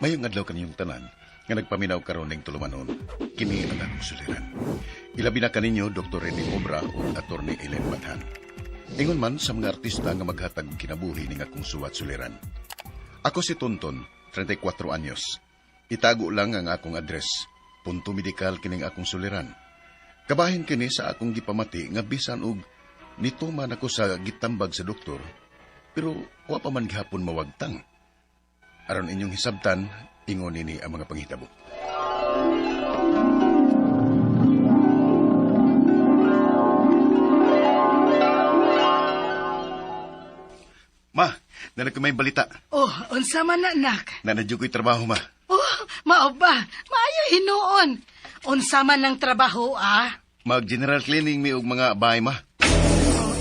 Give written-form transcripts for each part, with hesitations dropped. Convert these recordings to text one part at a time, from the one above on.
Mayong adlaw kaninyong tanan nga nagpaminaw karon ning tulumanon. Kini ang akong suliran. Ilabi na kaninyo Dr. Rene Obra ug Attorney Ellen Bathan. Ingon man sa mga artista nga maghatag og kinabuhi ning akong suwat suliran. Ako si Tonton, 34 anyos. Itago lang ang akong address. Punto medikal kining akong suliran. Kabahin kini sa akong gipamati nga bisan og nituman ako sa gitambag sa doktor, pero wa pa man gihapon mawagtang. Aron inyong hisabtan, ingon nini ang mga panghitabo. Ma, nana ko may balita. Oh, unsa man na, nak? Nanadyo ko'y trabaho, ma. Oh, mao ba? Maayo hinuon. Unsa man ang trabaho, ah? Mag-general cleaning mi og mga bahay, ma. Oh,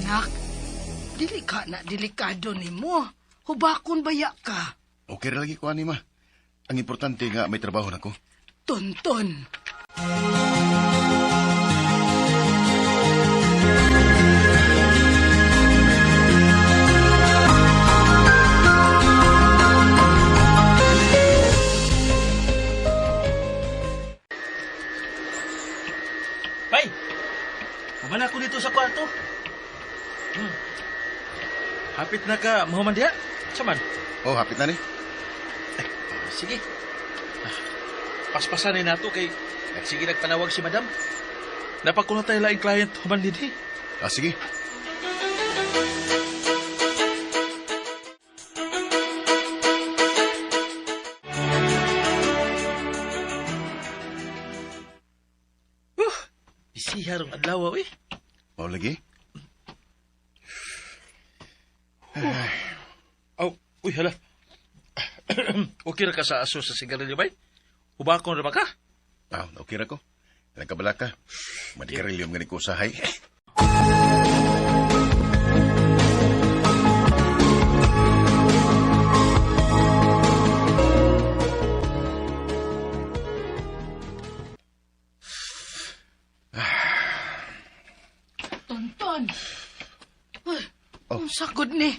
nak, dili ka na delikado nimo. Hubakon baya ka? Okay ra lagi ko ani, ma. Ang importante nga may trabaho na ko. Tonton. Bay! Kumana ko dito sa kwarto. Hapit na ka, mahuman diha. Saman? Oh, hapit na ni. Sige. Paspasan ni nato kay nagsige nagpanawag si madam. Napakuha tayo laing client human dinhi. Ah, sige. Bisiha rong adlaw eh. Mao lagi. Aw, uy hala. Okay ra ka sa aso sa sigarilyo bay? Hubakon ra ba ka? Ah, okay ra ko. Nagkabala ka. Madikarilyo nga ni ko usahay. Tonton. Uy, Oh. unsa gud ni?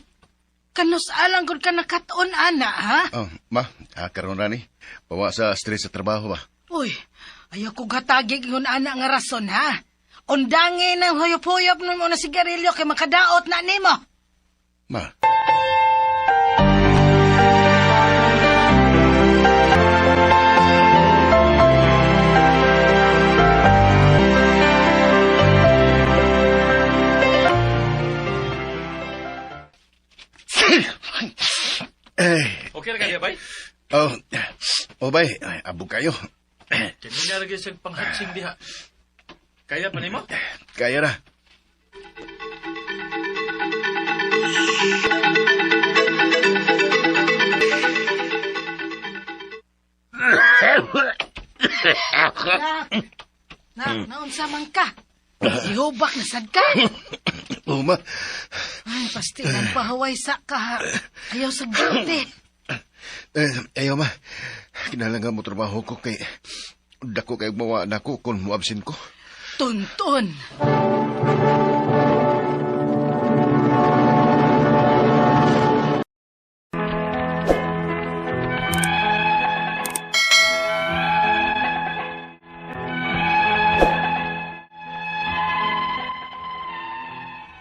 Kanus alang gud ka nakat-on ana, ha? Oh, ma, karon ra ni. Pawa sa stress sa trabaho ba. Uy, ayaw ko gatagig ingon ana nga rason, ha? Undangi ng huyop-huyop nimo na sigarilyo kay makadaot na nimo. Ma. Eh, Okay ra ka diha bay? oh, oh bay, ay, abog kayo. Kanina ra gyud siyang panghatsing diha. Kaya pa nimo? Kaya ra. Nak, nak, naunsa man ka? Ihubak na sad ka? Oh, ma. Ay, pastilan pahaway sa ka, ha? Ayaw sa duty. Eh, ayaw, ma. Kinahanglan mo trabaho ko kay dako kay mawa nako kung moabsin ko. Tonton.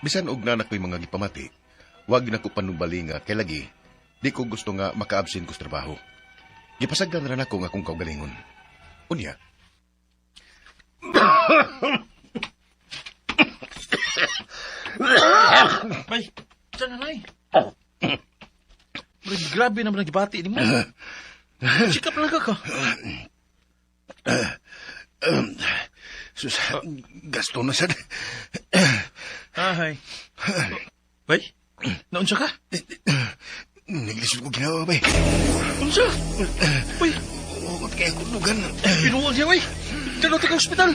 Bisan og na nako'y mga gipamati, wag na ko panubali nga kay lagi, di ko gusto nga makaabsin ko sa trabaho. Gipasagdan ra nako nga akong kaugalingon. Unya, Bay, saan na nay? Murag grabe naman ang gibati nimo. Sikap lang ka ka. Sus, gasto na sad. Ahay. Bay, naunsa ka? Naglisod ko ginawa, bay. Unsa? Uy, Hugot kayo kulugan. pinuol siya, uy. Dalo ka ospital.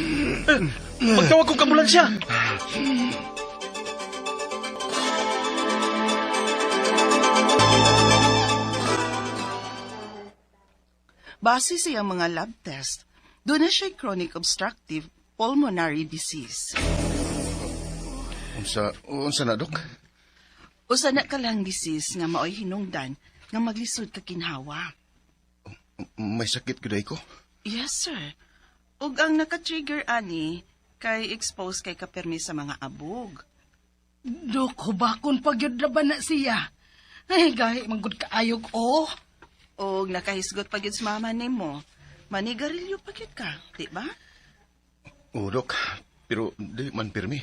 Eh, magtawag kong ambulansya. Base sa iyang mga lab test, doon na siya chronic obstructive pulmonary disease. Unsa na, Dok? Usa na ka lang disease nga maoy hinungdan nga maglisod ka kinhawa. May sakit gyud ko. Yes, sir. Ug ang naka-trigger ani kay expose kay kapermi sa mga abog. Dok, hubakon pa gyud ra ba na siya? Ay, gahi, manggod kaayog, oh. Og nakahisgot pa gyud sa mama nimo. Manigarilyo pa gyud ka, di ba? Oo, Dok. Pero di man pirmi.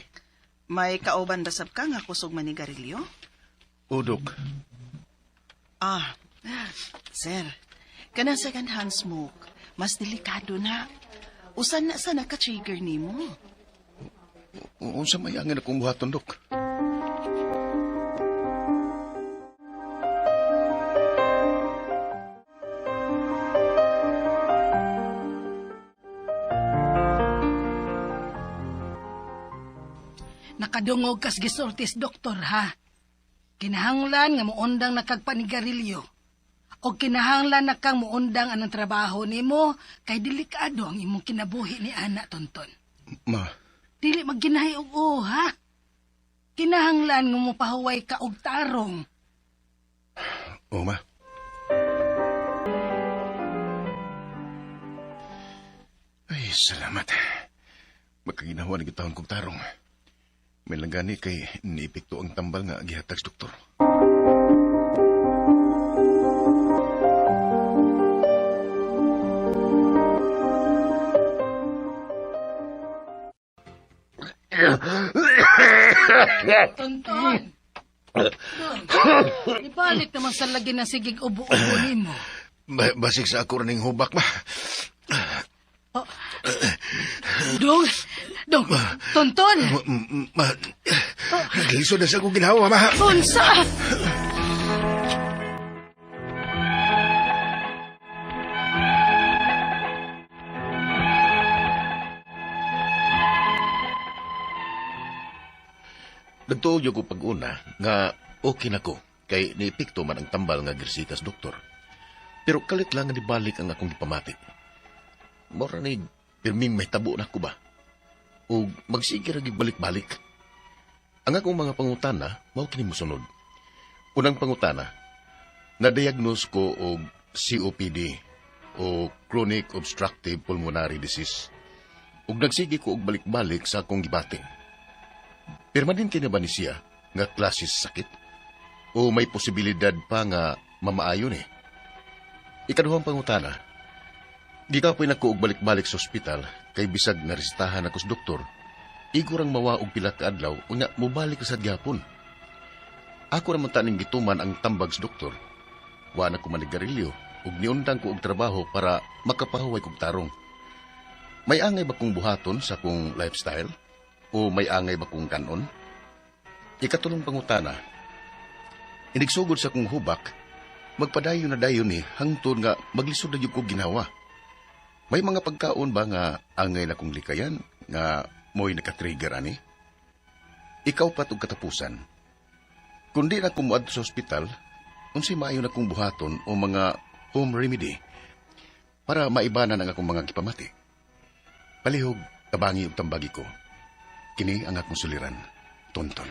May kauban ba sab ka nga kusog manigarilyo? Oo, Dok. Ah, sir, kanang second hand smoke, mas delikado na. Usan na sa naka-trigger nimo. Unsa may angin akong buhaton, Dok? Nakadungog kas gisultis, doktor, ha? Kinahanglan nga muundang nakagpanigarilyo. O kinahanglan na kang muundang anang trabaho nimo kay delikado ang imong kinabuhi ni Ana, Tonton. Ma, Dili magginahi og oo, ha? Kinahanglan nga mopahuway ka og tarong. oo, ma. Ay, salamat. Makaginawa na gitawon kong tarong. May langgani kay niepekto ang tambal nga gihatag sa doktor. Tonton! Don, ibalik naman sa lagi na sigig ubo-ubo nimo. Basig sa ako rin hubak, ma. Oh. Dong, dong, Tonton! Ma, naglisod na sa akong ginawa, ma. Unsa! Nagtuo ko pag-una nga okay na ko kay niepekto man ang tambal nga girsitas doktor. Pero kalit lang nga nibalik ang akong gipamati. Mora ni pirming may tabo na ko ba? O magsige ra gyud balik-balik. Ang akong mga pangutana mao kini mosunod. Unang pangutana, na-diagnose ko og COPD o Chronic Obstructive Pulmonary Disease. Ug nagsige ko og balik-balik sa akong gibati. Permanente na ba ni siya nga klase sa sakit? O may posibilidad pa nga mamaayon eh? Ikaduhang pangutana, gikapoy na ko og balik-balik sa ospital kay bisag naresetahan ako sa doktor, igurang mawa og pila ka adlaw unya mobalik sa gyapon. Ako ra man taning gituman ang tambag sa doktor. Wa na ko manigarilyo ug niundang ko og trabaho para makapahuway kog tarong. May angay ba kong buhaton sa akong lifestyle? O may angay ba kong kanon? Ikatulong pangutana, inigsugod sa akong hubak, magpadayon na dayon ni hangtod nga maglisod na jud ko ginawa. May mga pagkaon ba nga angay na kong likayan nga mo'y nakatrigger ani? Ikaw pat og katapusan. Kundi na ko moadto sa ospital, unsay maayo na kong buhaton o mga home remedy para maibanan ang akong mga gipamati. Palihog, tabangi og tambagi ko. Kini ang akong suliran, Tonton.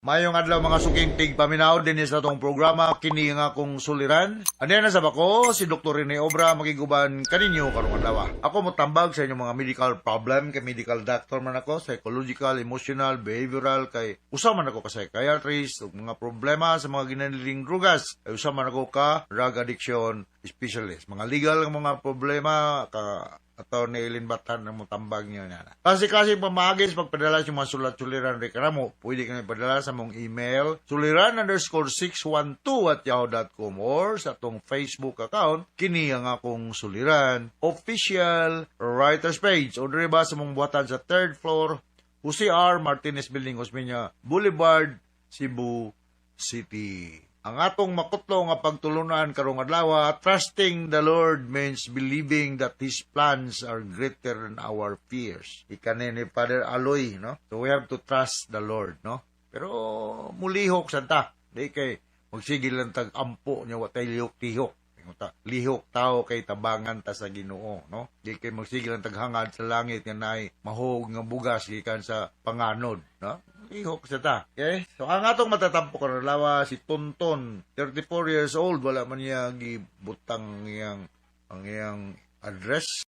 Mayong adlaw mga suking tigpaminaw din sa atong programa kini nga akong suliran. Aniya na sa bako si Dr. Rene Obra makiguban kaninyo karong adlaw. Ako motambag sa inyong mga medical problem kay medical doctor man ako, psychological, emotional, behavioral kay usa man ako ka psychiatrist ug mga problema sa mga ginaniling drugas. Ay usa man ako ka drug addiction specialist. Mga legal nga mga problema ka Attorney Eileen Batan ang motambag niyo niya. Kasi pamaagi sa pagpadala sa mga sulat-suliran reklamo, pwede kami padala sa mong email suliran_612@yahoo.com or sa atong Facebook account kini ang akong suliran official writers page o diri ba sa mong buhatan sa third floor Jose R. Martinez Building, Osmeña Boulevard, Cebu City. Ang atong makutlo nga pagtulunan karong adlaw, trusting the Lord means believing that His plans are greater than our fears. Ikani ni Father Aloy, no? So we have to trust the Lord, no? Pero mulihok santa, di kay magsigil lang tag ampo niya watay lihok-lihok. Ingon ta, lihok tao kay tabangan ta sa Ginoo, no? Di kay magsigil ang taghangad sa langit nga naay mahog nga bugas gikan sa panganod, no? Maghihok sa ta. Okay? So, ang atong matatampo karon lawa si Tonton, 34 years old, wala man niya gibutang iyang ang iyang address.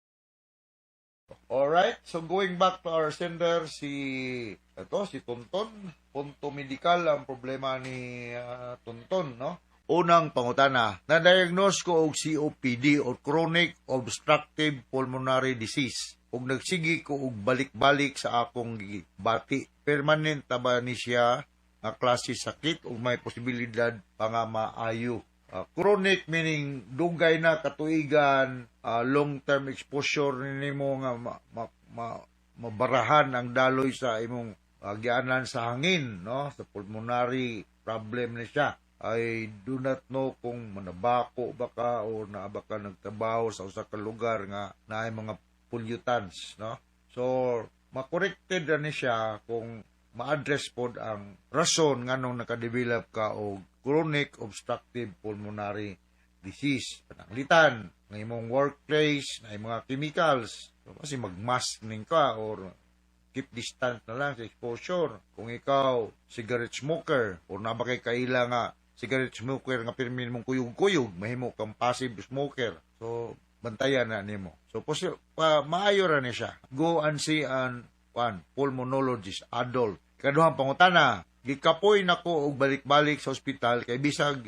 Alright, so going back to our sender, si ito, si Tonton, punto medical ang problema ni Tonton, no? Unang pangutana, na-diagnose ko og COPD or chronic obstructive pulmonary disease. Ug nagsigi ko og balik-balik sa akong bati. Permanent na ba ni siya nga klase sakit ug may posibilidad pa nga maayo? Chronic meaning dugay na katuigan, long-term exposure nimo nga mabarahan ang daloy sa imong gianan sa hangin, no? Sa pulmonary problem ni siya. I do not know kung manabako ba ka o naa ba ka nagtrabaho sa usa ka lugar nga naay mga pollutants, no? So, makorekted na ni siya kung ma-address pod ang rason nganong nakadevelop ka og chronic obstructive pulmonary disease. Pananglitan, ng imong workplace, na mga chemicals. So, kasi mag-mask ning ka or keep distant na lang sa exposure. Kung ikaw cigarette smoker or naa ba kay kaila nga cigarette smoker nga pirmi mong kuyog-kuyog, mahimo kang passive smoker. So, bantayan na nimo. So, maayo ra ni siya. Go and see an one, pulmonologist, adult. Ikaduhang pangutana, gikapoy nako og balik-balik sa ospital kay bisag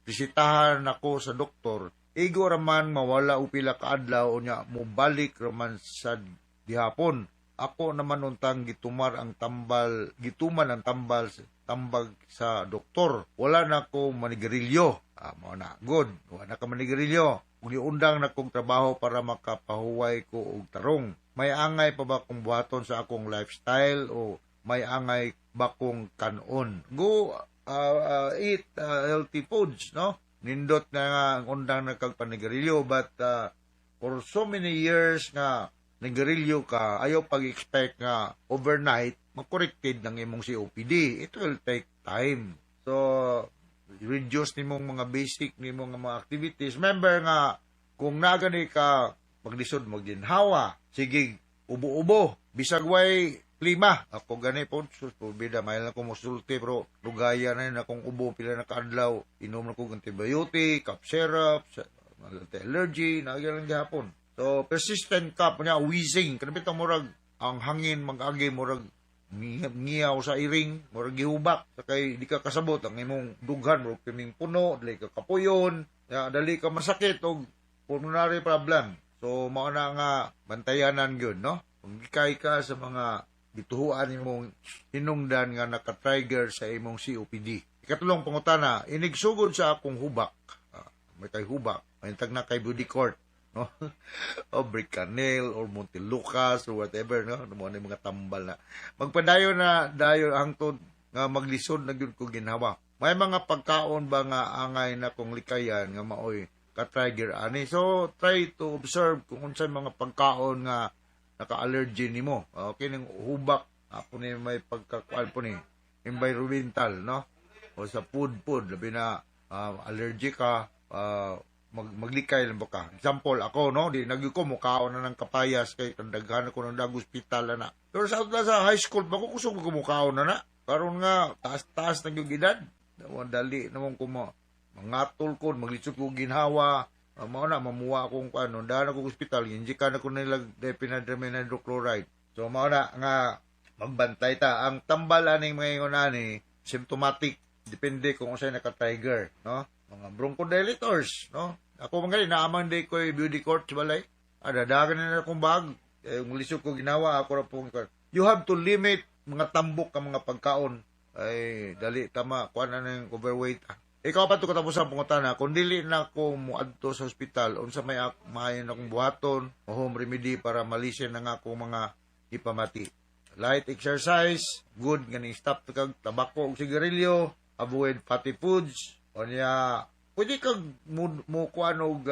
bisitahan nako sa doktor, igo raman mawala og pila ka adlaw, unya mobalik raman sa gihapon. Ako naman untang gitumar ang tambal, gituman ang tambal tambag sa doktor. Wala na ko manigarilyo. Ah, mao na. Good. Wala na ka manigarilyo. Undang na kong trabaho para makapahuway ko og tarong. May angay pa ba kong buhaton sa akong lifestyle o may angay ba kong kanon? Go eat healthy foods, no? Nindot na nga ang undang na kag panigarilyo, but for so many years nga nagarilyo ka, ayaw pag-expect nga overnight makorekted ng imong COPD. It will take time. So, reduce nimong mga basic nimong mga activities. Remember nga, kung nagani ka, maglisod magginhawa, sige, ubo-ubo, bisag way plima. Ako gani po, sus, bida, may lang ko mosulti, pero lugaya na yun akong ubo, pila na kaadlaw, inom na ko antibiotic, cough syrup, allergy, nagya lang gihapon. So, persistent cough niya, wheezing, kanang bitang murag, ang hangin mag-agi, murag, ngiyaw sa iring, murag gihubak, sa kay di ka kasabot, ang imong dughan, murag pirming puno, dali ka kapuyon, ya, dali ka masakit, og pulmonary problem. So, mao na nga, bantayanan yun, no? Kung gikay ka sa mga gituhuan imong hinungdan nga naka-trigger sa imong COPD. Ikatulong pangutana, inigsugod sa akong hubak, may kay hubak, may tag na kay Budecort, no? O Bricanel or Montelukast or whatever, no? Ano mo mga tambal na. Magpadayon na dayon hangtod nga maglisod na gyud ko ginhawa. May mga pagkaon ba nga angay na kong likayan nga maoy ka-trigger ani? So try to observe kung unsay mga pagkaon nga naka-allergy nimo. Okay ning hubak apo ni may pagkakuan po ni environmental, no? O sa food food labi na allergy ka, maglikay lang ba ka. Example, ako, no, di nagyo ko mukaon na ng kapayas kay daghan ako ng dag ospital na. Pero sa high school ba ko kusog ko mukaon na na. Karon nga taas-taas na gyud edad. Dali namon ko mo mangatol ko, maglisod ko ginhawa. Mao na mamuha akong ano, daan ako ospital, injikan ako nila diphenhydramine hydrochloride. So mao na nga magbantay ta. Ang tambal aning mga ingon ani symptomatic, depende kung unsay naka-trigger, no? Mga bronchodilators, no? Ako man gani naamang day ko Budecort sa balay. Dadagan na akong bag. Eh, kung lisod ko ginawa, ako ra pong. You have to limit mga tambok ang mga pagkaon. Ay, dali, tama, kuan na ng overweight. Ikaw pa to katapos ang pangutana, kung dili na ako muadto sa ospital, unsa may maayo na akong buhaton o home remedy para malisin na nga akong mga ipamati? Light exercise, good nga ni stop kag tabako og sigarilyo, avoid fatty foods, o niya, pwede kag mo kuan og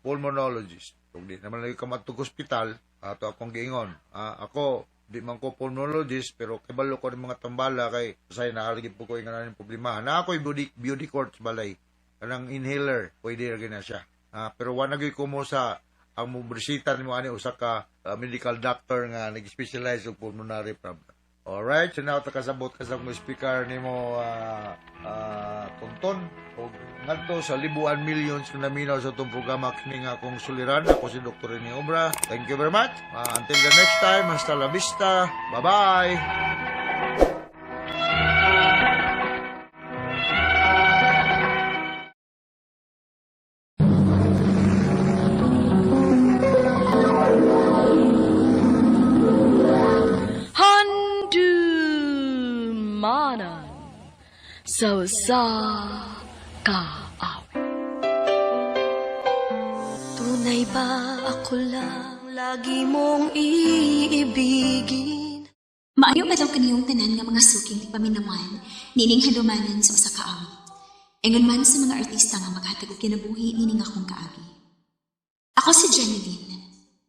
pulmonologist. Kung di naman lagi ka matug ospital, ato akong giingon. Ako, di man ko pulmonologist, pero kabalo ko ng mga tambala kay say naalagi po ko yung nga problema. Na ako'y Budecort sa balay. Kanang inhaler, pwede ra na siya. Pero wa na gyud ko mo sa ang mo bisita nimo ani usa ka medical doctor nga nag-specialize og pulmonary problem. Alright, so now kasabot ka sa akong speaker nimo Tonton og ngadto sa libuan millions nga naminaw sa atong programa kini nga akong suliran. Ako si Dr. Rene Obra. Thank you very much. Until the next time, hasta la vista. Bye-bye. Handumanan sa usa ka awit. Tunay ba ako lang lagi mong iibigin? Maayo pa daw kaniyong tanan nga mga suking paminawan, nining handumanan sa usa ka awit. Ingon man sa mga artista nga maghatag og kinabuhi nining akong kaagi. Ako si Jeneline.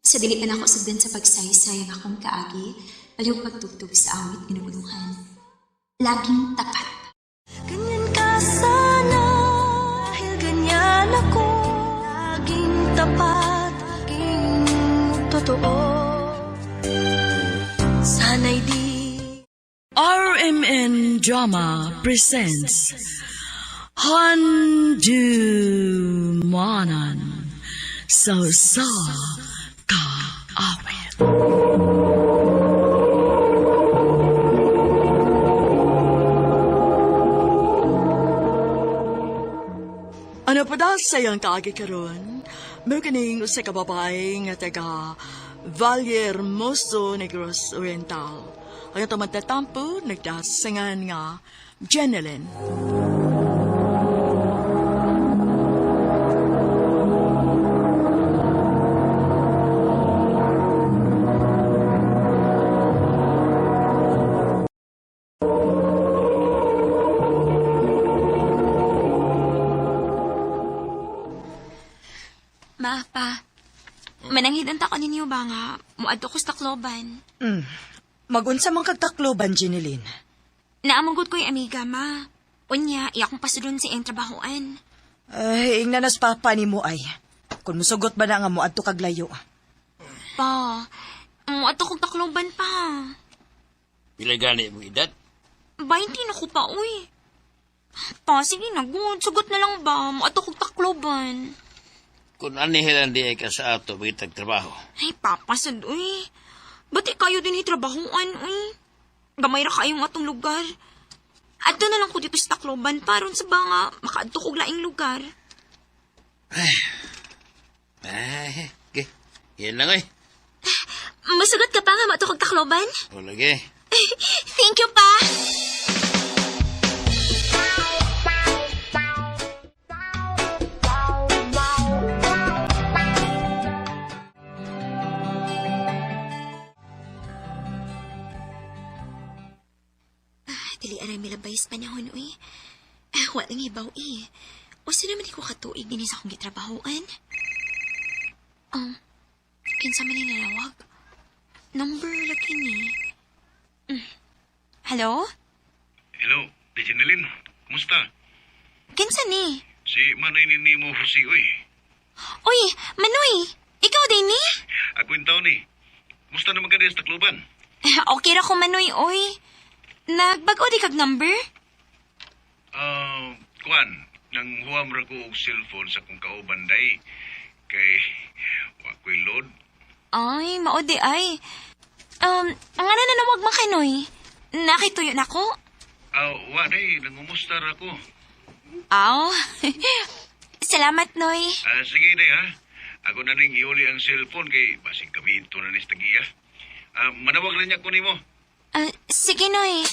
Sa dili pa nako sugdan sa pagsaysay ang akong kaagi, palihog pagtugtog sa awit ginuuluhan. Laging tapat. Ganyan ka sana, dahil ganyan ako. Laging tapat, laging totoo. Sana'y di RMN Drama presents Handumanan sa usa ka awit. Ano pa daw sa iyong kaagi karon? Mao kining usa ka babae nga taga Valle Hermoso, Negros Oriental. Ang atong magtatampo, nagdasingan nga Jeneline. Ma, pa, mananghid ang tako ninyo ba nga muadto ko sa Tacloban. Magunsa man kag Tacloban, Jeneline. Naamangod ko yung amiga, ma. Unya, iya akong pasudon sa iyang trabahoan. Ay, ingna nas papa nimo ay. Kung musugot ba na nga mo adto kag layo. Pa, muadto kong Tacloban pa. Pila gani mo edad? 20 na ko pa, uy. Pa, sige na, good. Sugot na lang ba? Muadto kong Tacloban. Kung anihilan di ay ka sa ato, bagitag trabaho. Ay, papasad, uy. Ba't kayo din hitrabahoan, uy? Gamay ra kayong atong lugar. Adto na lang ko dito sa Tacloban paron sa banga makaadto kog laing lugar. Ay, okay. Yan lang ay. Masugot ka pa nga maadto kog Tacloban? O lagi. Thank you pa. Ah, dili aray milabay sa panahon, uy. Ah, wa lang ibaw, eh. Usa naman ko katuig din sa akong gitrabahoan. Kinsa man ni nanawag? Number lagi ni. Hello? Hello, di Jeneline. Kumusta? Kinsa ni? Si Manay ni Nemo Jose, oy. Uy, Manoy! Ikaw din ni? Ako yung taon eh. Kumusta naman ka din sa Tacloban? Okay ra ko, Manoy, oy. Nagbago di kag number? Ah, kuan, nang huwam ra ko og cellphone sa kong kauban day. Kay, wa ko'y load. Ay, mao di ay. Ang ano na nawag man kay Noy? Nakituyo na ko? Ah, wa day, nangumusta ra ko. Aw. Salamat, Noy. Ah, sige day ha. Ako na ning iuli ang cellphone kay basig kami ito na ni sa tagiya. Ah, manawag na niya ko nimo. Ah, sige, Noy.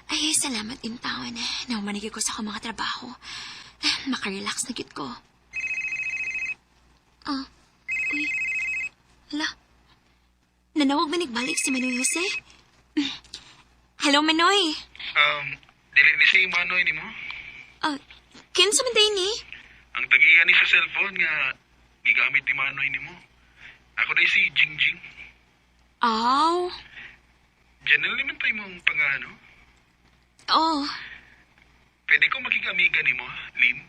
Ay, salamat in taon. Naumanigay ko sa akong mga trabaho. Ah, makarelax na gid ko. Ah, uy. Hala. Nanawag ba nagbalik si Manoy Jose? Hello, Manoy. Dili ni si Manoy nimo. Ah, kinsa man day ni? Ang tagiya ni sa cellphone nga gigamit ni Manoy nimo. Ako day si Jingjing. Aw. Janelle man tayo mong pangano? Oh. Pwede ko makikamiga ni mo, Lynn?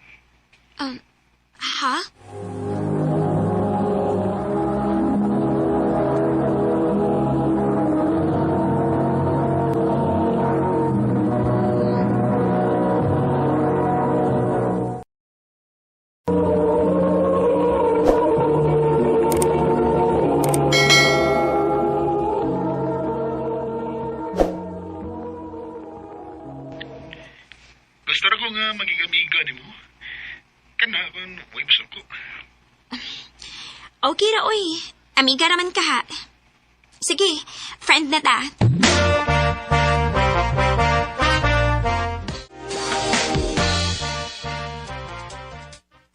Ha? Gusto ra ko nga magigamiga ni mo. Kana kun way ko. Okay ra, oy. Amiga raman ka, ha? Sige, friend na ta.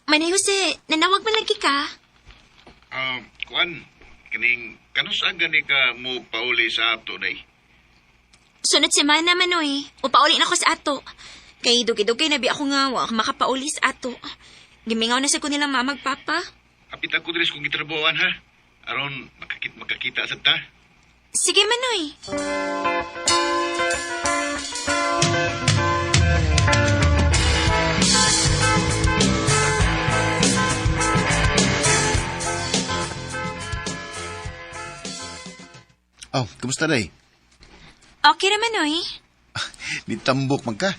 Manay Jose, nanawag man lagi ka. Kuan, kaning kanus-a gani ka mo pauli sa ato day? Sunod semana man, oy. Upauli na ko sa ato. Kay dugay-dugay na bi ako nga wa makapauli sa ato. Gimingaw na sa ko nilang mama ug papa. Apit ako diri sa kong gitrabahoan ha. Aron makakita sad ta. Sige, Manoy. Oh, kumusta day? Okay ra, Manoy. Nitambok man ka.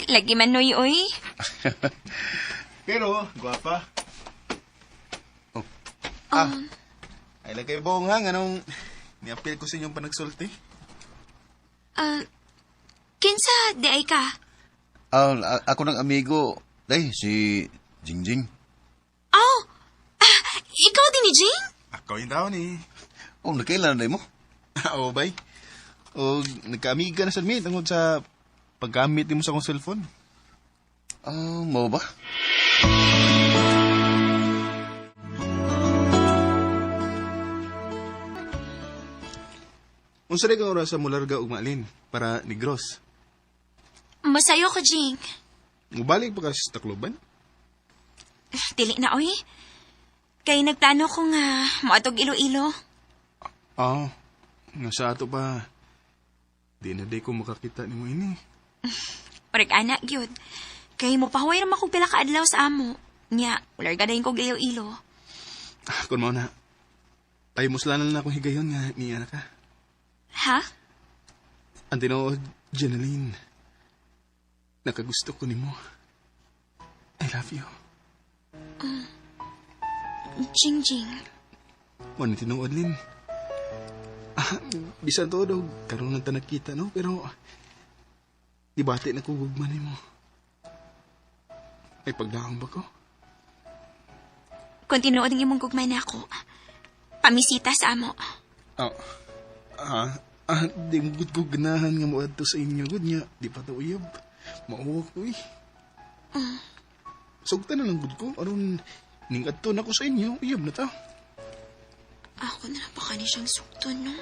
Lagi, Manoy, oy. Pero, gwapa. Oh. Ah, ay lagay buong ha, anong niapil ko sa inyong panagsulti. Kinsa, di ay ka? Ako ng amigo, day, si Jingjing. Oh, ikaw din ni Jing? Ako yung tao ni. Oh, nakailan na day mo? Oo, bay. O, nagkaamiga na sa mi tungod sa paggamit mo sa akong cellphone. Ah, mo ba? Unsa rin kang oras sa mularga ug maalin para Negros? Masayo ko, Jing. Mubalik pa ka sa Tacloban? Dili na, oy. Kay nagplano ko nga moadtog Iloilo. Oo. Nga sa ato pa. Di na di ko makakita nimo ini. Parek ana gyud. Kay mopahuway ra man kog pila ka adlaw sa amo. Nya, mularga dayon kog Iloilo. Ah, kun mao na. Ay muslanan na akong higayon nga niya na ka. Ha? Ang tinuod, Jeneline. Nakagusto ko nimo. I love you. Jing Jing. Mo ni tinuod, Lin. Ah, bisan to daw, karon lang ta nagkita, no? Pero, di bati na ko gugma nimo. Ay, pagdaong ba ko? Kung tinuod ang imong gugma na ako, pamisita sa amo. Oh, di mo gud ko ganahan nga moadto sa inyo gud nga, di pa to uyab. Mauwa ko eh. Sugtan na lang gud ko aron ning adto na ko sa inyo, uyab na ta. Ako na lang pa kani siyang sugton, no?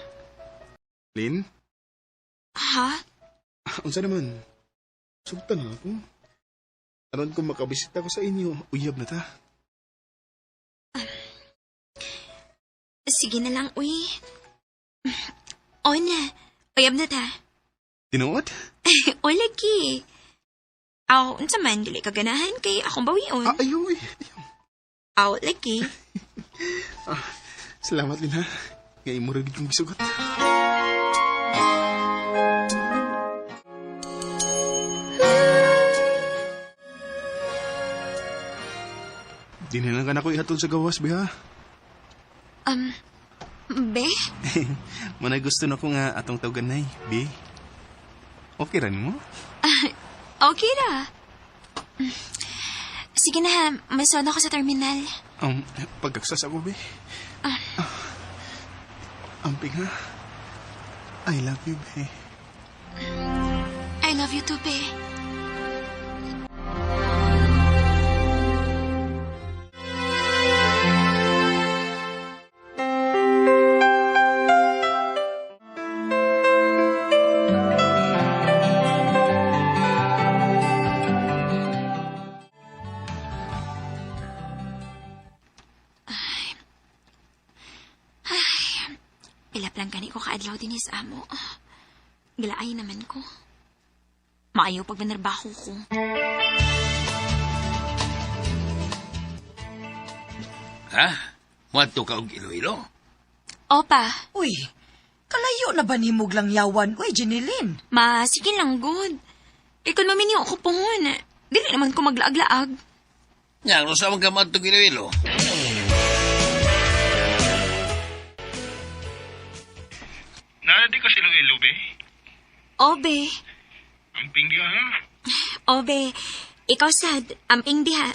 Lin? Ha? Unsa naman? Sugtan na ako. Aron kung makabisita ko sa inyo, uyab na ta. Sige na lang, uy. O na, uyab na ta. Tinuod? O lagi. Aw, unsa man, dili ka ganahan kay akong bawion. Ah, ayaw, uy. Aw, lagi. Salamat, Lin, ha? Nga imo ra gid kong gisugot. Di na lang ka na ko ihatol sa gawas, be, ha? Be? Manay gusto na ko nga atong tawagan nay, be. Okay ra nimo? Okay ra. Sige na, masod ako sa terminal. Pagkaksas ako, be. Amping, ha? I love you, be. I love you too, be. Pila lang gani ko kaadlaw din sa amo. Gilaay naman ko. Maayo pag manarbaho ko. Ha? Muadto ka og Iloilo? Opa. Uy, kalayo na ba nimog lang yawan? Uy, Jeneline. Ma, sige lang, good. Ikon maminyo ako pohon. Dili naman ko maglaag-laag. Nya, kung saan ka muadto og Iloilo? Naa di ka silang ilobe? Obe. Ang pingga ha? Obe. Ikaw sad, amping diha.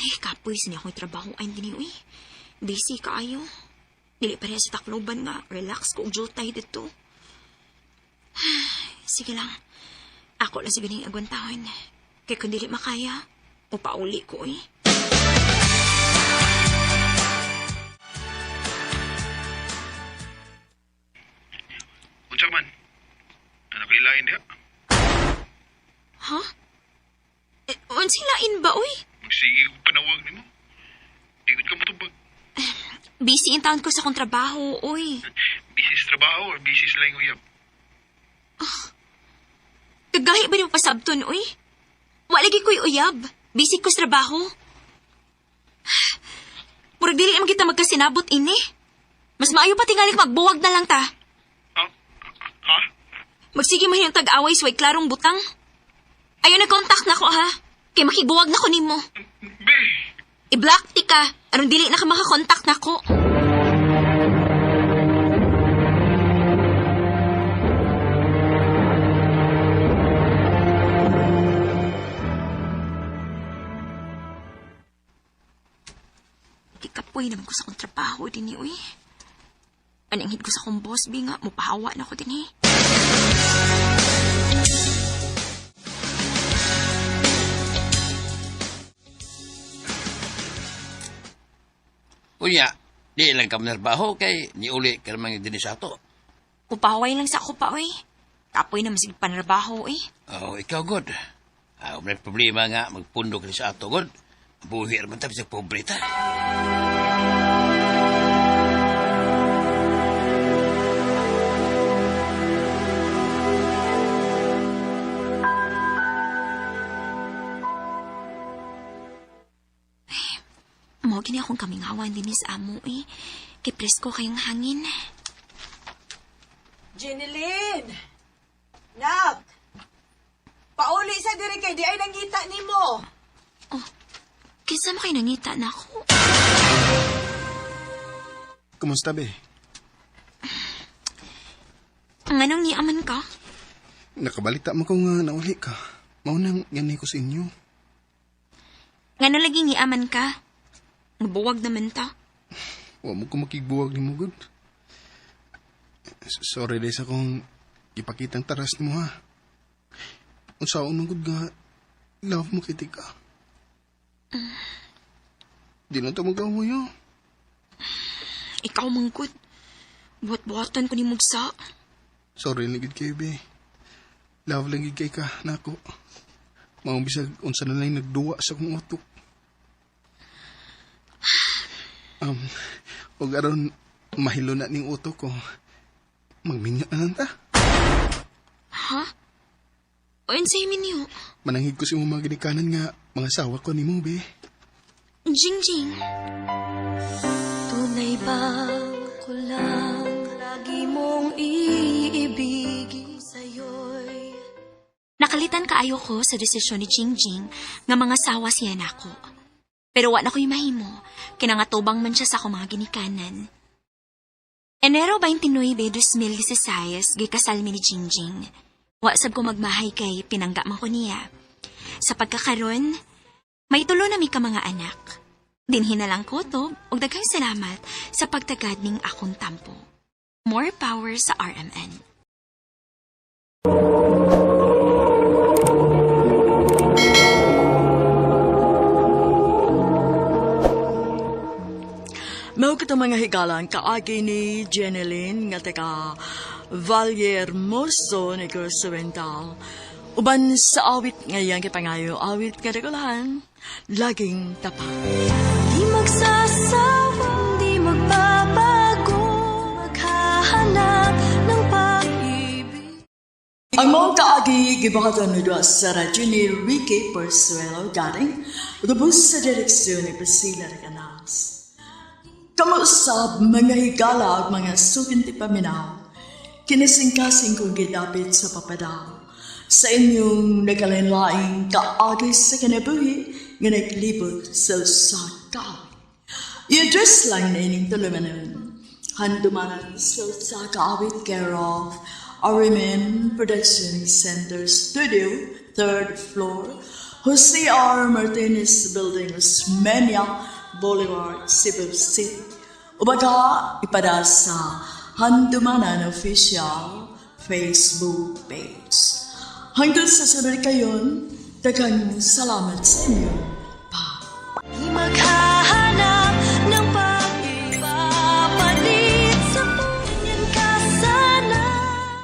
Ay, kapoy sa niya akong trabaho ay hindi uy. Busy kaayo. Dili pareha sa Tacloban nga. Relax ko og jutay dito. Sige lang. Ako lang siguro yung agwantahon. Kaya kung dili makaya, upauli ko eh. Unsa man? Anak lain diha? Ha? Eh, unsay lain ba, uy? Magsige og panawag nimo. Di gud ka motubag. Busy in taon ko sa akong trabaho, uy. Busy sa trabaho or busy sa laing uyab? Kagahi ba nimo pasabton, uy? Wala lagi ko'y uyab. Busy ko sa trabaho. Murag dili naman kita magkasinabot ini. Mas maayo pa tingali magbuwag na lang ta. Ha? Magsige man yung tag-away sway klarong butang. Ayaw na contact na ko ha. Kay makibuwag na ko nimo. Be! I-block ti ka. Aron dili na ka makakontakt na ko. Kikapoy naman ko sa akong trabaho din ni, uy. Ananghid ko sa akong boss, bi nga, mupahawa na ko din eh. Unya, di lang ka manarbaho kay niuli ka naman din sa ato. Upaway lang sa ako pa, uy. Kapoy naman sige panrabaho, eh. Oh, ikaw, good. Ah, may problema nga, magpundo ka sa ato, good. Buhi naman tayo sa pobre ta. Mao gini akong kamingawan din sa amo, eh. Kay presko kayong hangin. Jeneline! Nak! Pauli sa diri kay di ay nangita nimo. Oh, kinsa mo kay nangita na ako? Kumusta, be? Ang anong niaman ka? Nakabalita mo ko nga nauli ka. Maunang ganay ko sa inyo. Ngano lagi niaman ka? Nabuwag naman ta. Wa mo ko makigbuwag ni mo, good. Sorry day sa kong ipakitang taras mo, ha. Unsaon man gud nga love mo kiti ka. Di lang ta mag-away, ha. Ikaw man gud. Buhat-buhatan ko ni Mugsa. Sorry lang gid kayo, be. Love lang gid kay ka, nako. Maong bisag unsa na lang nagduwa sa kong utok. Og aron mahilo na ning utok ko. Magminyo na lang ta. Ha? O unsay minyo? Mananghid ko sa imong mga ginikanan nga mga asawa ko nimo, be. Jing Jing. Tunay bang ako lang lagi mong iibigin sa'yo'y Nakalitan kaayo ko sa desisyon ni Jing Jing nga mga sawa siya nako. Pero wa na ko'y mahimo, kinangatubang man siya sa akong mga ginikanan. Enero 29, 2016, gikasal mi ni Jing Jing. Wa sab ko magmahay kay pinangga man ko niya. Sa pagkakaron, may tulo na mi ka mga anak. Dinhi na lang ko to, ug daghang salamat sa pagtagad ning akong tampo. More power sa RMN. Mao kita mga higalan kaagi ni Jeneline nga taga Valle Hermoso, Negros Oriental. Uban sa awit ngayang kipangayo, awit kadagulahan, laging tapat. Di magsasawa, di magbabago, maghahanap ng pag-ibig. Ang maong kaagi gibuhaton ni duha sa radyo ni Ricky Porsuelo galing lubos sa direksyon ni Priscilla Recanas. Kamuusab mga higala ug mga suking ti paminaw, kinasingkasing kong gidapit sa papadaw sa inyong nagkalain-laing kaagi sa kinabuhi nga naglibot sa usa ka awit. I-address lang na ining tulumanon. Handumanan sa usa ka awit, care of RMN Production Center Studio, third floor, Jose R. Martinez Building, Osmeña Boulevard, Cebu City. O baka ipada sa Handumanan Official Facebook page. Hanggang sa sunod kayon, daghang salamat sa inyo.